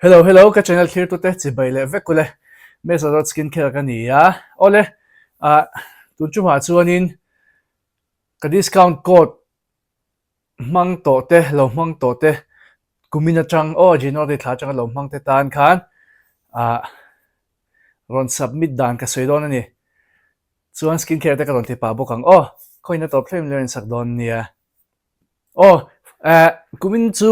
Hello hello ka channel thlir tute chibai leh vek ule Mesa dot skin care ka ni a awle ah tun chungah chuanin ka discount code hmang tawh te lo hmang tawh te kumin atang aw January thla atanga lo hmang te tan khan ah rawn submit dan ka sawi dawn a ni chuan skin care te ka rawn ti pah bawk ang aw khawiin a tawp thleng in lo insak dawn nia. Aw, eh, kumin chu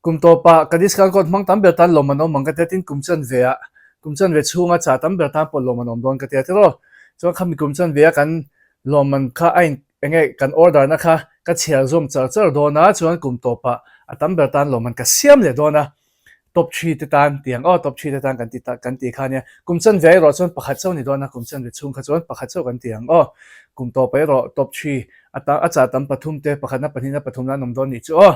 kum tawpah ka discount code hmang tam ber tan lawm an awm ang ka tia, tin kum chanve ah, kum chanve chhunga chah tam ber tan pawh lawm an awm dawn ka tia tiraw. Chuan khami kum chanve a kan lawmman kha a in eng nge kan order na kha ka chhiar zawm char char dawn a, chuan kum tawpah a tam ber tan lawmman ka siam leh dawn a. Top three te tan tih ang aw, top three te tan kan ti ta kan tih kha nia. Kum chanve erawh chuan pakhat chauh ni dawn a, kum chanve chhung kha chuan pakhat chauh kan ti ang aw. Kum tawp erawh top three a ta a chah tam pathum te pakhatna pahnihna pathumna an awm dawn nih chu aw.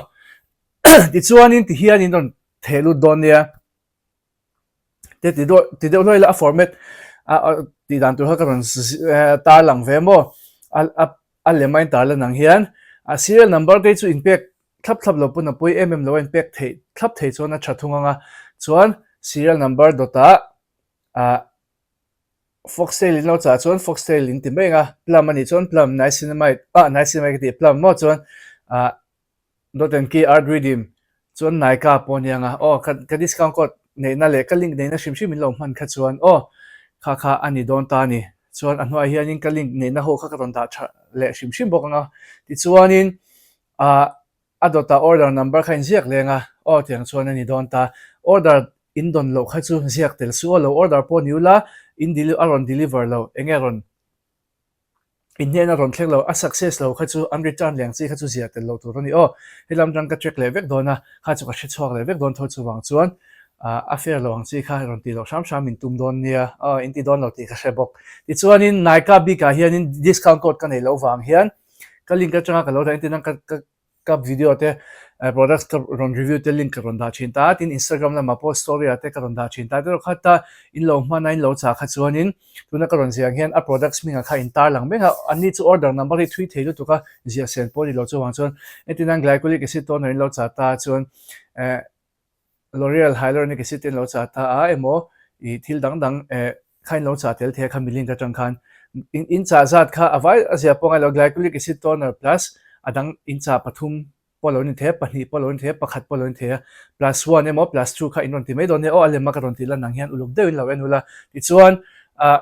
Tichuanin ti hian in rawn theh lut dawn nia. Te ti deuh ti deuh hluai la a format a tih dan tur kha ka rawn tar lang ve maw a a a lem a in tar lan ang hian a serial number te chu inpek thlap thlap lo pawn a pawi em em lo a inpek theih thlap thei chuan a tha thung ang a chuan serial number dawt ah ah foxtail in lo chah chuan foxtail in ti mai ang a plum a nih chuan plum niacinamide ah niacinamide ka tih plum maw chuan ah Dawt en ki art redeem chuan Nykaa pawh aniang a, aw ka ka discount code neihna leh ka link neihna hrim hrim in lo hman kha chuan aw kha kha a ni dawn ta a ni. Chuan a hnuaiah hianin ka link neihna ho kha ka rawn dah tha leh hrim hrim bawk ang a, tichuanin ah a dawtah order number kha inziak leng a, aw tiang chuan a ni dawn ta. Order in dawn loh kha chu ziak tel suh aw, lo order pawh ni ula in deli a rawn deliver lo eng nge rawn In hnena rawn thleng lo, a success lo kha chu an return leng chi kha chu zia tel lo tur a ni aw. Helam atang ka check leh vek dawn a, kha chu ka hre chhuak leh vek dawn tho chuvang chuan a fair lo ang chi kha rawn tih loh hram hram in tum dawn nia aw, in ti dawn lo tih ka hre bawk. Tichuanin Nykaa bikah hianin discount code ka nei loh vang hian ka link atanga ka lo dah entir nan ka ka Ka video te products ka rawn review te link ka rawn dah thin ta a, tin Instagram lamah pawh story ah te ka rawn dah thin ta erawh kha ta in lo hman a in lo chah kha chuanin tuna ka rawn ziah ang hian a products hmingah kha in tar lang mek a, anni chu order number hi thui thei lutuk a ziah sen pawh a ni lo chuvang chuan entirnan glycolic acid toner in lo chah ta chuan eh L'Oreal hyaluronic acid te in lo chah ta a emaw ih thil dang dang eh kha in lo chah tel thei a khami link atang khan in in chah zat kha a vai a zia pawh a ngailo glycolic acid toner plus a dang in chah pathum pawh lo ni thei a pahnih pawh lo ni thei a pakhat pawh lo ni thei a plus one emaw plus two kha in rawn ti mai dawn nia aw a lem a ka rawn tih lan ang hian uluk deuhin lo en ula tichuan ah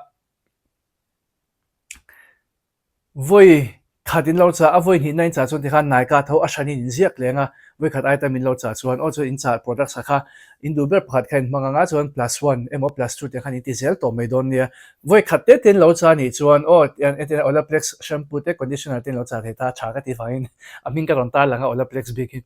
Vawi khat in lo chah a, vawi hnihna in chah chuan tikhan Nykaa tho a hranin in ziak leng a, vawi khat item in lo chah chuan aw chuan in chah products ah kha in duh ber pakhat kha in hmang ang a, chuan plus one emaw plus two tiang khan in ti zel tawh mai dawn nia. Vawi khat te te in lo chah anih chuan aw tiang entirna Olaplex shampoo te conditioner te in lo chah thei ta, tha ka tih vangin a hming ka rawn tar lang a Olaplex bik hi.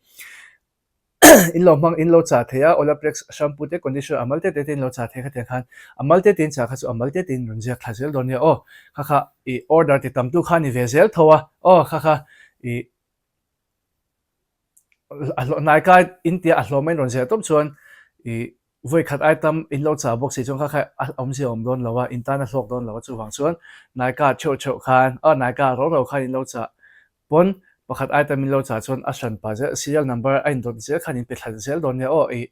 In lo hmang in lo chah thei a, Olaplex shampoo te conditioner a mal te te te in lo chah thei kha tiang khan a mal te te in chah kha chu a mal te te in rawn ziak thla zel dawn nia aw kha kha i order ti tam tu kha ni ve zel tho a aw kha kha i a hlawh hnai kai in tia a hlawm a in rawn ziah tawp chuan i vawi khat ai tam in lo chah bawk si chuan kha kha a awmzia a awm dawn lo a in tan a hlawk dawn lo a chuvang chuan Nykaa theuh theuh khan aw Nykaa ro ro khan in lo chah Pawn pakhat item in lo chah chuan a hran pah zel, serial number a indawt zel khan in pe thla zel dawn nia aw, ih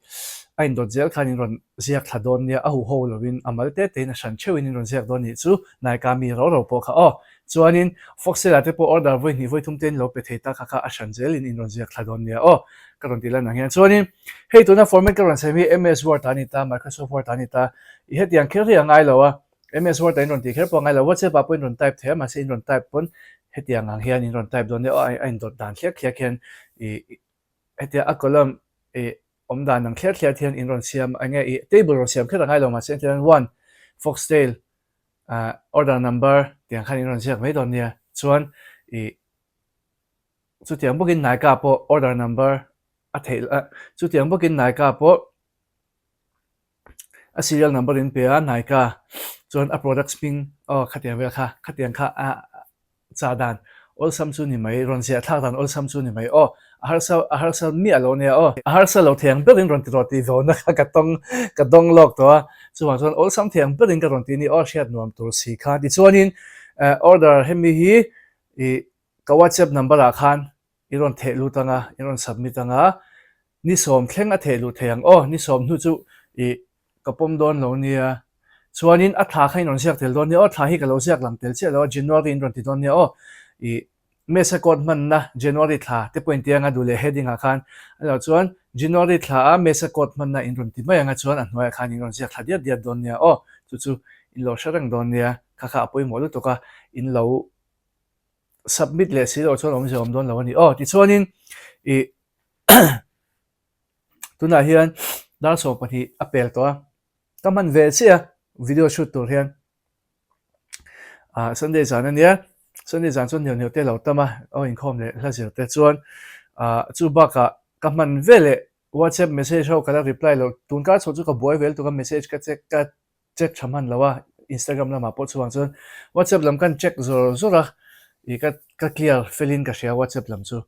a indawt zel khan in rawn ziak thla dawn nia, a huho lovin a mal te tein a hran theuhin in rawn ziak dawn nih chu Nykaa mi ro ro pawh kha aw. Chuanin Foxtel ah te pawh order vawi hnih vawi thum te in lo pe thei ta kha kha a hran zelin in rawn ziak thla dawn nia aw, ka rawn ti lan ang hian. Chuanin hei tuna format ka rawn siam hi MS Word ah a ni ta, Microsoft Word ah a ni ta, ih hetiang kher hi a ngai lo a, MS Word ah in rawn tih kher pawh a ngai lo, WhatsApp ah pawh in rawn type thei a, mahse in rawn type pawn hetiang ang hian in rawn type dawn nia aw, a indawt dan thliak thliak hian ih hetia a column ih awm dan ang thliak thliak hian in rawn siam eng nge ih table rawn siam kher a ngai lo mahse hetiang hian one foxtail ah order number tiang khan in rawn ziak mai dawn nia, chuan ih chutiang bawkin Nykaa pawh order number a theih a chutiang bawkin Nykaa pawh. A serial number in pe a Nykaa chuan a products hming aw khatiang vel kha khatiang kha a chah dan awlsam chu ni mai rawn ziah thlak dan awlsam chu ni mai aw a harsa a harsa miah lo nia aw a harsa lo thei ang berin rawn ti rawh tih vauna kha ka tawng ka dawng lawk tawh a chuvang chuan awlsam thei ang berin ka rawn ti ni aw hriat nuam tur si kha tichuanin order hemi hi ih ka whatsapp number ah khan i rawn theh lut ang a i rawn submit ang a. Ni sawm thleng a theh luh thei ang aw, ni sawm hnu chu ih ka pawm dawn lo nia. Chuanin a thla kha in rawn ziak tel dawn nia aw, thla hi ka lo ziak lang tel chiah lo a, January in rawn ti dawn nia aw. Ih Mesa code hmanna January thla te pawh in ti anga duh leh heading ah khan a lo chuan January thla a Mesa code hmanna in rawn ti mai anga chuan a hnuaiah khan in rawn ziak thla diat diat dawn nia aw. Chu chu in lo hre reng dawn nia, kha kha a pawimawh lutuk a, in lo submit leh si loh chuan awmzia awm dawn lo a ni aw. Tichuanin ih tunah hian dar 12 a pel tawh a, ka hman ve chiah a video shoot tur hian ah Sunday zan a nia, Sunday zan chuan hniau hniau te a lo tam a, aw inkhawm leh hla zir te chuan ah chu bakah ka hman ve leh WhatsApp message ho ka la reply loh tun kar chhoh chu ka buai vel tuk a message ka check ka check tha hman lo a, Instagram lamah pawh chuvang chuan WhatsApp lam kan check zawr zawr a, ih ka ka clear felin ka hria WhatsApp lam chu.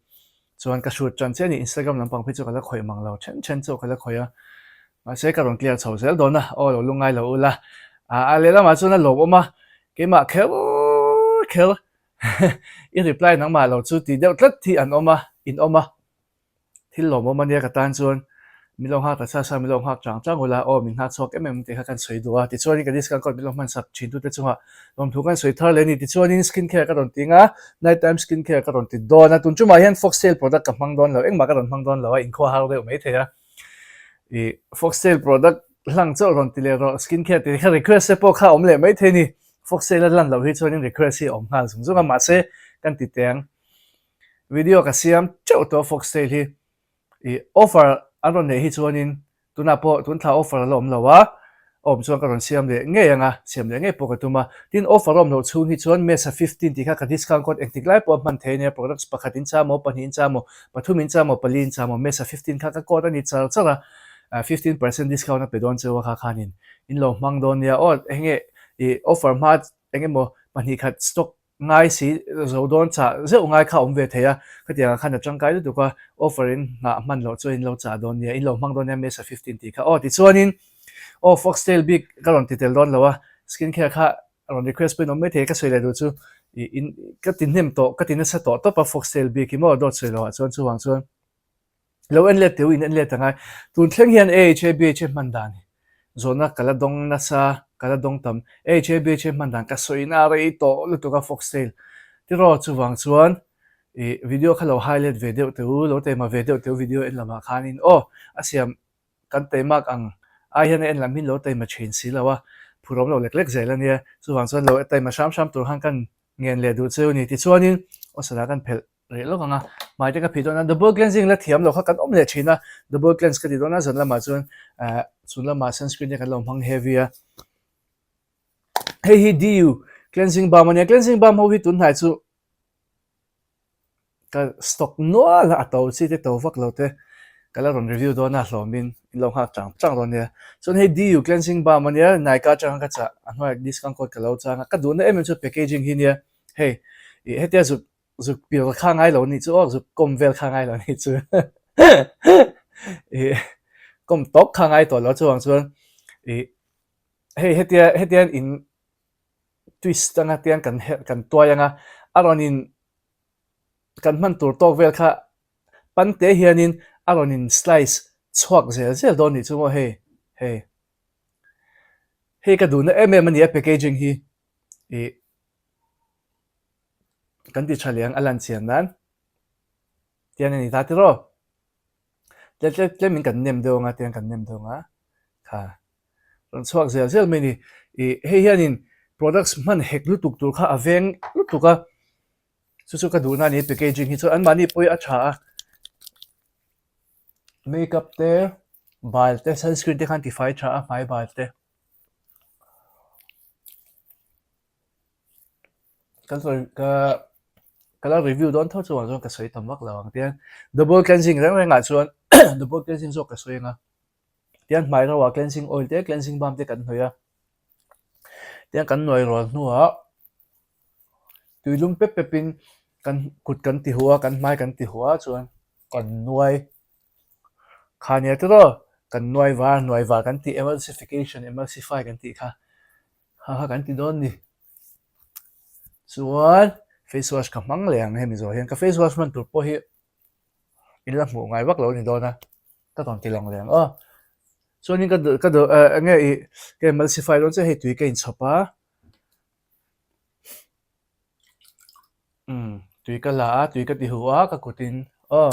Chuan ka hrut tan chiah a ni, Instagram lampang phei chu ka la khawih mang lo, then then chu ka la khawih a, mahse ka rawn clear chho zel dawn a, aw lo lungngai lo ula, ah a lehlamah chuan a lawmawm a, keimah kher kher i reply nangmah lo chu tih deuh tlat hi an awm a, in awm a. Thil lawmawm a nia ka tan chuan min lo nghak ta sa sa, min lo nghak chang chang ula, aw min nghak chhuak em em tih kha kan sawi duh a, tichuanin ka discount code min lo hman sak thin tute chungah lawmthu kan sawi thar leh a ni. Tichuanin skin care ka rawn ti nga, night time skin care ka rawn ti dawn a, tun chumah hian foxtail product ka hmang dawn lo, engmah ka rawn hmang dawn lo a, inkhua har deuh mai thei a, ih foxtail product hlang chauh rawn ti leh rawh, skin care tih kha request te pawh kha a awm leh mai thei a ni, foxtail a lan loh hi chuanin request hi a awm nghal zung zung a, mahse kan ti teng. Video ka siam teuh tawh Foxtail hi ih offer an rawn neih hi chuanin tunah pawh tun thla offer a la awm lo a, a awm chuan ka rawn siam leh ngei ang a, siam leh ngei pawh ka tum a. Tin offer a awm loh chhung hi chuan Mesa 15 tih kha ka discount code engtik lai pawh a hman thei a nia, products pakhat in cham maw, pahnih in cham maw, pathum in cham maw, pali in cham maw, Mesa 15 kha ka code a ni char char a, 15% discount a pe dawn cheu a kha khanin in lo hmang dawn nia aw, enge ih offer hma engemaw pahnih khat stock Ngai si zo dawn chah zeuh ngai kha a awm ve thei a, khatiang ah khan a tangkai lutuk a, offer in nghah hman loh chuan in lo chah dawn nia, in lo hmang dawn nia Mesa 15 tih kha aw tichuanin aw Foxtail bik ka rawn ti tel dawn lo a, skin care kha rawn request pawhin awm maithei ka sawi leh duh chu ih in ka ti hnem tawh ka ti nasa tawh tawp a Foxtail bik hi maw dawt sawi loh ah chuan chuvang chuan. Lo en let teu in en let angai. Tun thleng hian AHABHA hman dan hi zawhna ka la dawng nasa, ka la dawng tam. AHABHA hman dan ka sawi na rei tawh lutuk a Foxtail tiraw chuvang chuan ih video kha lo highlight ve deuh teu, lo taima ve deuh teu video en lamah khanin aw a siam kan taimak ang ai hian a en lam hi lo taima thin si lo a, phurawm lo lek lek zel a nia. Chuvang chuan lo taima hram hram tur khan kan ngen leh duh cheu a ni. Tichuanin aw sana kan phelh. Reh lawk ang a, hmai te ka phih dawn a, double cleansing la thiam loh kha kan awm leh thin a, double cleanse ka ti dawn a, zan lamah chuan eh chhun lamah sunscreen te kan lo hmang heavy a. Hei hi DU cleansing balm a nia, cleansing balm ho hi tun hnai chu ka stock nual a, a to chi te to vak lo te ka la rawn review dawn a hlawmin in lo nghak chang chang dawn nia. Chuan hei DU cleansing balm a nia, Nykaa atanga ka chah a hnuaiah discount code ka lo chang a, ka duhna em em chu packaging hi nia, hei ih hetia zuk Zuk pil kha ngai lo nih chu aw, zuk kawm vel kha ngai lo nih chu. Ih kawm tawp kha ngai tawh lo chuvang chuan ih hei hetia hetian in twist anga tiang kan herh kan tuai anga a rawn in kan hman tur tawk vel kha pan te hianin a rawn in slice chhuak zel zel dawn nih chu maw hei hei hei ka duhna em em a ni a packaging hi ih Kan ti tha leh ang a lan chian nan tiang a ni ta tiraw tle tle tlemin kan nem deuh anga tiang kan nem deuh anga kha rawn chhuak zel zel mai a ni ih hei hianin products hman hek lutuk tur kha a veng lutuk a chu chu ka duhna a ni packaging hi chuan anmahni pawh hi a tha a makeup te bal te sunscreen te khan tifai tha a hmai bal te. Kan sawi ka ka la review dawn tho chuan chuan ka sawi tam vak lo ang tiang double cleansing reng rengah chuan double cleansing zawk ka sawi ang a tiang hmai ro ah cleansing oil te cleansing balm te kan hnawih a tiang kan nuai rual hnuah tuilum pep pep in kan kut kan ti huh a kan hmai kan ti huh a chuan kan nuai kha nia tiraw kan nuai var nuai var kan tih emulsification emulsify kan tih kha. Ha ha kan ti dawn ni. Chuan face wash ka hmang leh ang hemi zawh hian ka face wash hman tur pawh hi in la hmuh ngai vak lo a ni dawn a. Ka rawn ti lang leh ang aw. Chuanin ka ka duh eh eng nge ih ka emulsify dawn chiah hei tui ka inchhawp a. Umm tui ka la a tui ka ti huh a ka kutin aw.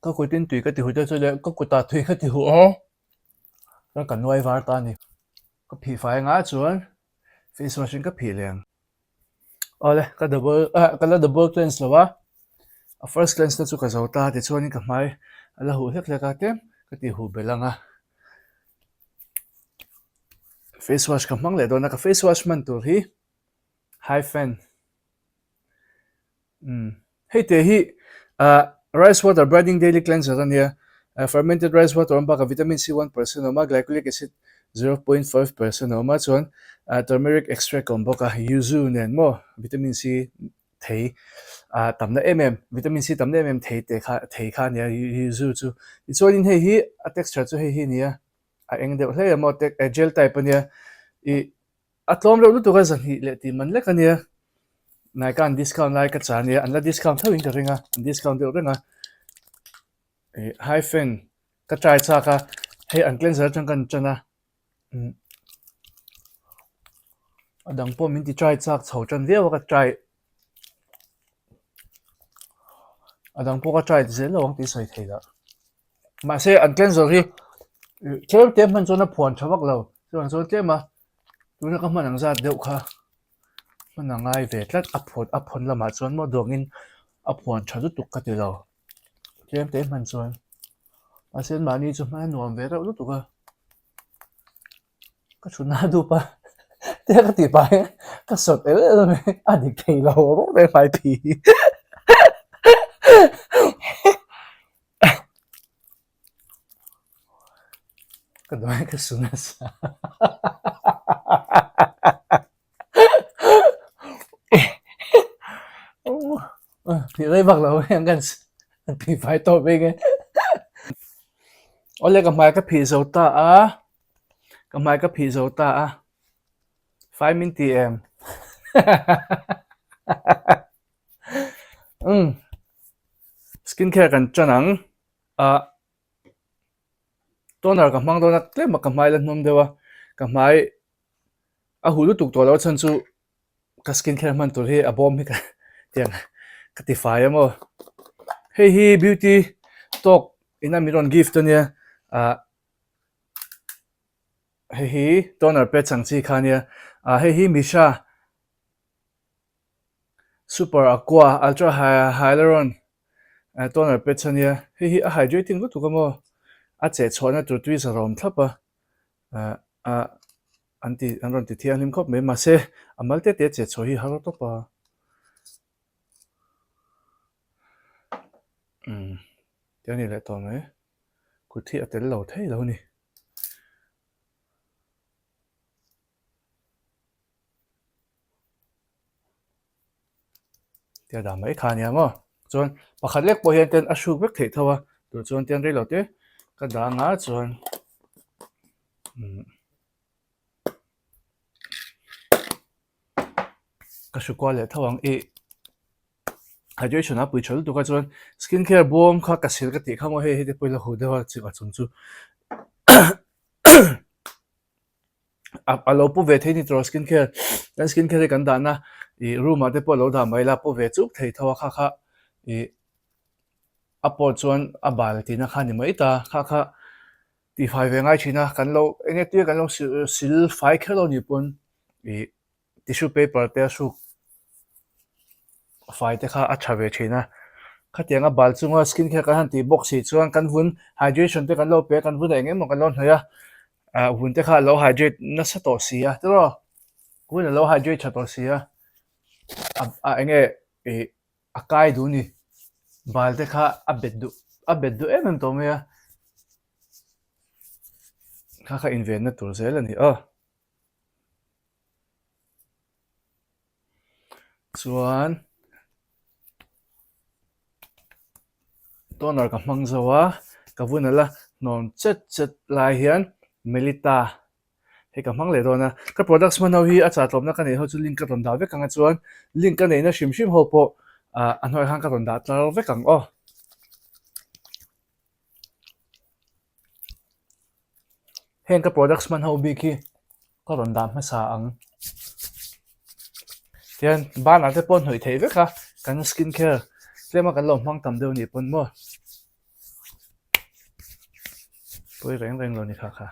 Ka kutin tui ka ti huh te chu leh ka kutah tui ka ti huh a. Chuan ka nuai var ta a ni. Ka phih fai anga chuan face wash in ka phih leh ang. Awle ka double ah ka la double cleanse lo a, a first cleanse na chu ka zo ta tichuanin ka hmai a la huh hlek hlek a tlem ka tih huh belh ang a. Face wash ka hmang leh dawn a, ka face wash hman tur hi hyphen. Umm hei te hi ah rice water brightening daily cleanser a nia ah fermented rice water awm bakah vitamin C 1 percent a awm a glycolic acid 0.5 percent a awm a chuan ah turmeric extract a awm bawk a yuzu nen maw vitamin C thei ah tamna em em vitamin C tamna em em thei te kha thei kha a nia yuzu chu tichuanin hei hi a texture chu hei hi a nia a eng deuh hle a maw gel type a nia ih. A tlawm reuh lutuk a zahnih leh tih man lek a nia. Nykaa an discount lai ka cha nia, an la discount tho in ka ring a, an discount deuh reng a. Ih hyphen ka try chak a, hei an cleanser atang ka ṭan a, umm a dang pawh min ti try chak chho ṭan viau a ka try a dang pawh ka try zel lo ang tih sawi thei lah. Mahse an cleanser hi tlem te hman chuan a phuan tha vak lo chuvang chuan tlem a tuna ka hman ang zat deuh kha hman a ngai ve tlat a phuan a phawn lamah chuan maw duangin a phuan tha lutuk ka ti lo tlem te hman chuan mahse mahni chu hman a nuam ve reuh lutuk a. Ka thutna a dup a, tia ka tih pah hian ka sawt el el mai a dik thei lo reng reng hmai phi hi. Ka duh ai ka su nasa. Phih rei vak lo hian kan phih fai tawh bik e. Awle ka hmai ka phih zo ta a. Ka hmai ka phih zo ta a. Fai min ti em? Umm. Skin care kan tan ang. Ah toner ka hmang dawn a tlem a ka hmai la hnawm deuh a. Ka hmai a huh lutuk tawh loh a chhan chu ka skin care hman tur hi a bawm hi ka tiang ka ti fai a maw. Hei hi beauty talk ina min rawn gift a nia ah hei hi toner pad chang chi kha a nia ah hei hi Missha super aqua ultra hyaluron toner pads a nia hei hi a hydrating lutuk a maw a cheh chhuahna tur tui zarawm thlap a ah ah an ti an rawn ti thianghlim khawp mai mahse a mal te te cheh chhuah hi har tawp a umm ti a ni leh tawh mai. Kut hi a tel lo thei lo ni. Tia dah mai kha ania maw. Chuan pakhat lek pawh hian ten a hruk vek theih tho a. Tur chuan tian rei lo te ka dah anga chuan umm ka hru kual leh tho ang ih. Hydration a pui tha lutuk a chuan skin care bawm kha ka sil ka tih kha maw hei heti pawh ila huh deuh a chik a chung chu a lo pu ve thei ni tawh skin care kan skin care hi kan dahna ih room ah te pawh lo dah mai la pu ve chuk thei tho a kha kha ih a pawh chuan a bal tihna kha a ni mai ta kha kha tihfai ve ngai thin a kan lo eng nge tia kan lo sil fai kher lo nih pawn ih. Tissue paper te a hruk fai te kha a tha ve thin a, khatianga bal chunga skin care kan han tih bawk si chuan kan vun hydration te kan lo pe a, kan vun ah eng emaw kan lo hnawih a, ah vun te kha a lo hydrate nasa tawh si a tiraw vun a lo hydrate tha tawh si a, a eng nge ih a kai duh a ni, bal te kha a bet duh a bet duh em em tawh mai a, kha kha invenna tur zel a ni aw. Chuan toner ka hmang zo a ka vun ala hnawm chet chet lai hian Melita hei ka hmang leh dawn a ka products hman ho hi a chah tlawmna ka neih ho chu link ka rawn dah vek ang a chuan link ka neihna hrim hrim ho pawh ah a hnuaiah khan ka rawn dah tlar vek ang aw. Heng ka products hman ho bik hi ka rawn dah hmasa ang. Tihian banah te pawh hnawih theih vek a, kan skin care tlema kan lo hmang tam deuh nih pawn maw. Pawi reng reng lo ni kha kha.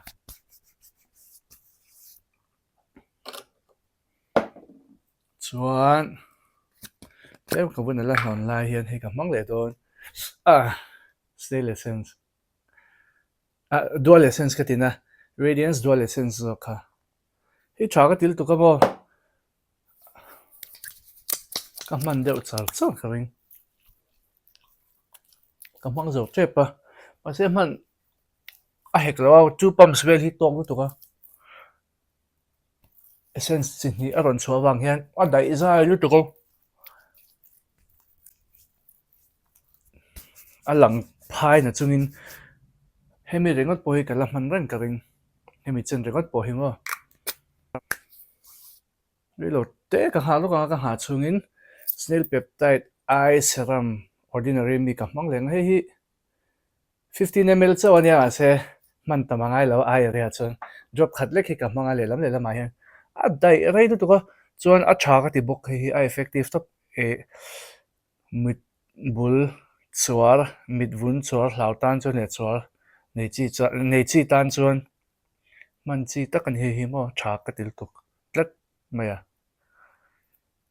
Chuan tlem ka bun ala hnawn lai hian hei ka hmang leh dawn a snail essence ah dual essence ka tina radiance dual essence zawk kha hei tha ka til tuk a maw ka hman deuh char char ka ring ka hmang zo tep a mahse hman a hek lo a two pumps vel hi tawk lutuk a. Essence chi hnih a rawn chhuah avang hian a daih zai lutuk a, a lang phai na chungin hemi ringawt pawh hi ka la hman reng ka ring hemi chen ringawt pawh hi maw rilo te ka nghah lawk ang a ka nghah chhungin snail peptide eye serum ordinary mi ka hmang leh ang hei hi. 15 ml chauh a nia mahse hman tam a ngai lo a area chuan drop khat lek hi ka hmang a lehlam lehlamah hian a daih rei lutuk a chuan a tha ka ti bawk hei hi a effective tawp ih mit bul chuar mit vun chuar hlau tan chuan leh chuar nei chi chuan nei chi tan chuan hman chi tak a ni hei hi maw tha ka ti lutuk tlat mai a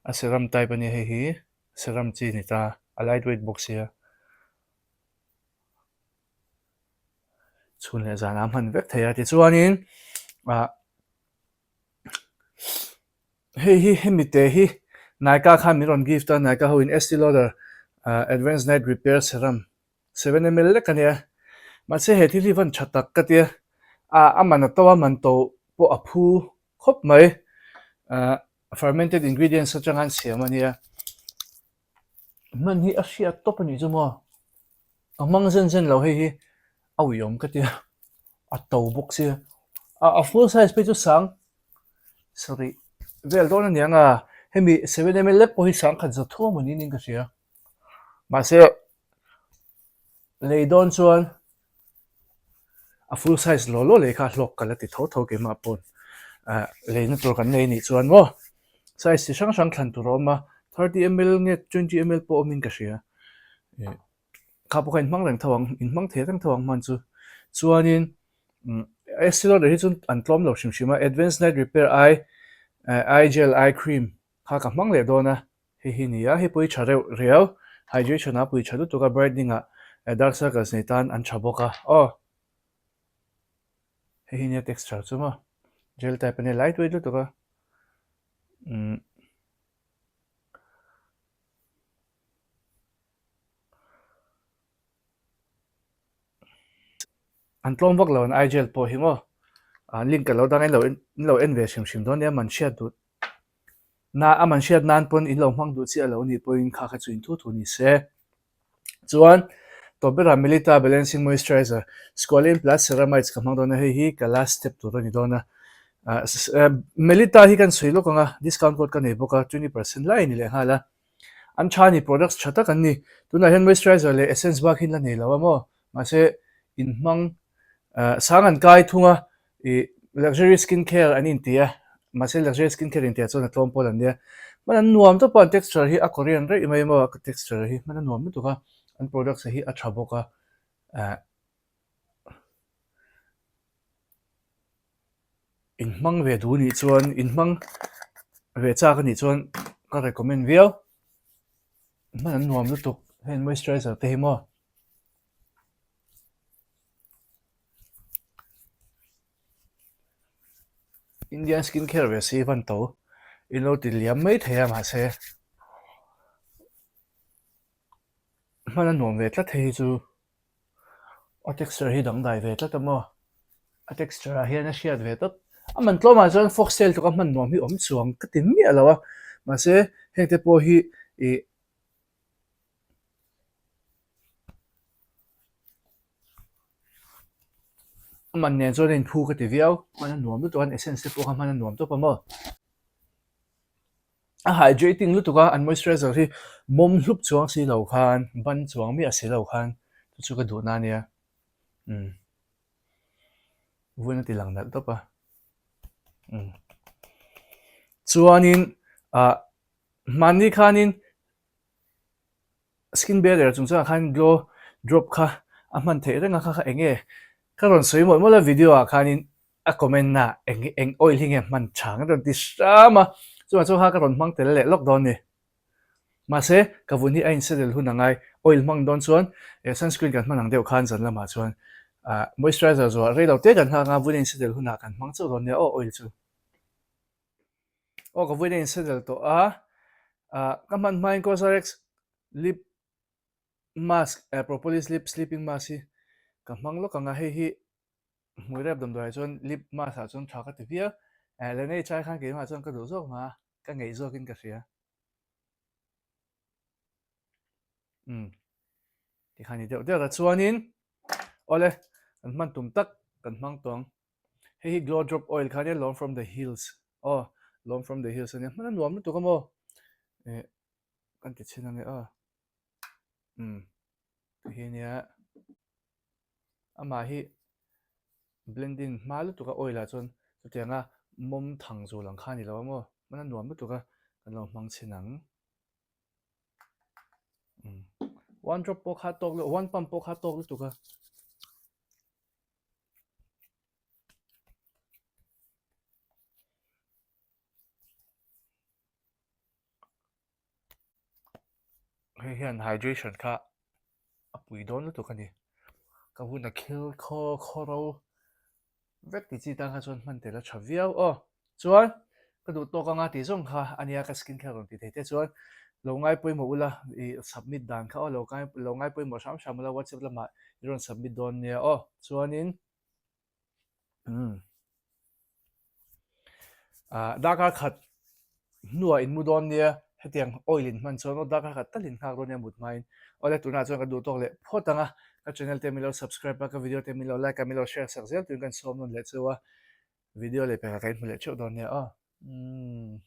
a serum type a nia hei hi serum chi a ni ta a light weight bawk sia. Chhun leh zanah a hman vek thei a tichuanin ah hei hi hemi te hi Nykaa khan min rawn gift a Nykaa ho in Estee Lauder ah advance night repair serum 7 ml lek a nia mahse he thil hi van tha tak ka tia ah a man a to a man to pawh a phu khawp mai ah fermented ingredients atanga an siam a nia. Hman hi a hriat tawp a nih chu maw? Ka hmang zen zen lo hei hi a uiawm ka tia a to bawk sia a a full size phei chu sang sarih vel dawn a niang a hemi 7 ml lek pawh hi sang khat za thuam a niin ka hria mahse lei dawn chuan A full size law law lei kha hlawk ka la ti tho tho keimah pawn ah leina tur kan nei anih chuan maw size chi hrang hrang thlan tur a awm a 30 ml nge 20 ml pawh awmin ka hria ih kha pawh kha inhmang reng tho ang inhmang thei reng tho ang hman chu chuanin umm Estee Lauder hi chu an tlawm lo hrim hrim a advance night repair eye eye gel eye cream kha ka hmang leh dawn a. Hei hi nia, hei pawh hi tha reuh riau, hydration ah pui tha lutuk a, brightening ah dark circles nei tan an tha bawk a, aw hei hi nia texture chu maw, gel type a nia light weight lutuk a, umm. An tlawm vak lo an eye gel pawh hi maw, link ka lo dang a in lo en ve hrim hrim dawn nia man hriat duh. Na a man hriat nan pawn in lo hmang duh chiah lo nih pawhin kha kha chu in thu thu ni se. Chuan tawp berah Melita Balancing Moisturizer Squalane plus Ceramides ka hmang dawn a, hei hi ka last step tur a ni dawn a. Melita hi kan sawi lawk ang a, discount code ka nei bawk a, 20% lai a ni lehnghal a. An tha a ni, products tha tak an ni. Tunah hian moisturizer leh essence bak hi an la nei lo a maw? Mahse in hmang sang an kai thung a, Ih luxury skin care an inti a, mahse luxury skin care intiah chuan a tlawm pawl an nia. Hman an nuam tawp a, an texture hi a Korean raih mai maw a texture hi hman a nuam lutuk a, an products hi a tha bawk a, eh inhmang ve duh nih chuan inhmang ve chak a nih chuan ka recommend viau. Hman an nuam lutuk heng moisturizer te hi maw. Indian skin care ve si van to in lo ti liam mai thei a mahse hman a nuam ve tlat hei hi chu a texture hi dangdai ve tlat a maw a texture ah hian a hriat ve tawp a man tlawmah chuan foxtail tluka hman nuam hi awm chuang ka ti miah lo a mahse heng te pawh hi ih A man nen chuan a inphu ka ti viau, hman a nuam lutuk a, an essence te pawh kha hman a nuam tawp a maw. A hydrating lutuk a, an moisturizer hi mawm hlup chuang si lo khan, ban chuang miah si lo khan chu chu ka duhna a nia. Umm. Vun a ti lang nalh tawp a. Umm. Chuanin ah hmanni khanin skin barrier chungchangah khan glow drop kha a hman theih reng a kha kha eng nge ka rawn sawi mawlh mawlh a video ah khanin a comment na eng eng oil hi nge hman tha ang a rawn ti hram a chuvang chuan kha ka rawn hmang tel leh lawk dawn a ni. Mahse, ka vun hi a insedel hun a ngai. Oil hmang dawn chuan eh sunscreen kan hman ang deuh khan zan lamah chuan ah moisturizer zuah rei lo te kan nghak anga vun a insedel hunah kan hmang chauh dawn nia aw oil chu. Aw ka vun a insedel tawh a, ah ka hman hmain Cosrx lip mask eh propolis lip sleeping mask hi ka hmang lawk ang a, hei hi hmui rep damdawiah chuan lip mask ah chuan tha ka ti viau. Eh Laneige ai khan keimah chuan ka duh zawk mah a, ka ngeih zawkin ka hria. Umm tikhan ni deuh deuh a chuanin awle kan hman tum tak kan hmang tawh ang hei hi glow drop oil kha ania lawm from the hills aw lawm from the hills ania hman a nuam lutuk a maw eh kan ti chhin ange aw umm ti hi ania amah hi blending hma lutuk a oil ah chuan chutianga mawm thang zul ang kha a ni lo a maw hman a nuam lutuk a kan lo hmang chhin ang. One drop pawh kha tawk lutuk one pump pawh kha tawk lutuk a. Hei hian hydration kha a pui dawn lutuk a ni. Ka hun a khel khaw khaw ro vek ti chi tan kha chuan hman tel a tha viau aw. Chuan ka duh tawk anga tih zawng kha a nia ka skin care rawn ti thei te chuan lo ngai pawimawh ula ih submit dan kha aw lo ngai lo ngai pawimawh hram hram ula whatsapp lamah i rawn submit dawn nia aw. Chuanin Umm. Ah, darkar khat hnuah in mu dawn nia, hetiang oil in hman chuan aw darkar khat tal in nghak dawn nia mut hmain. Awle tunah chuan ka duh tawk leh phawt ang a, ka channel te min lo subscribe a, ka video te min lo like a, min lo share sak zel turin ka insawm nawn leh cheu a, video leh pekah ka inhmu leh theuh dawn nia aw. Umm.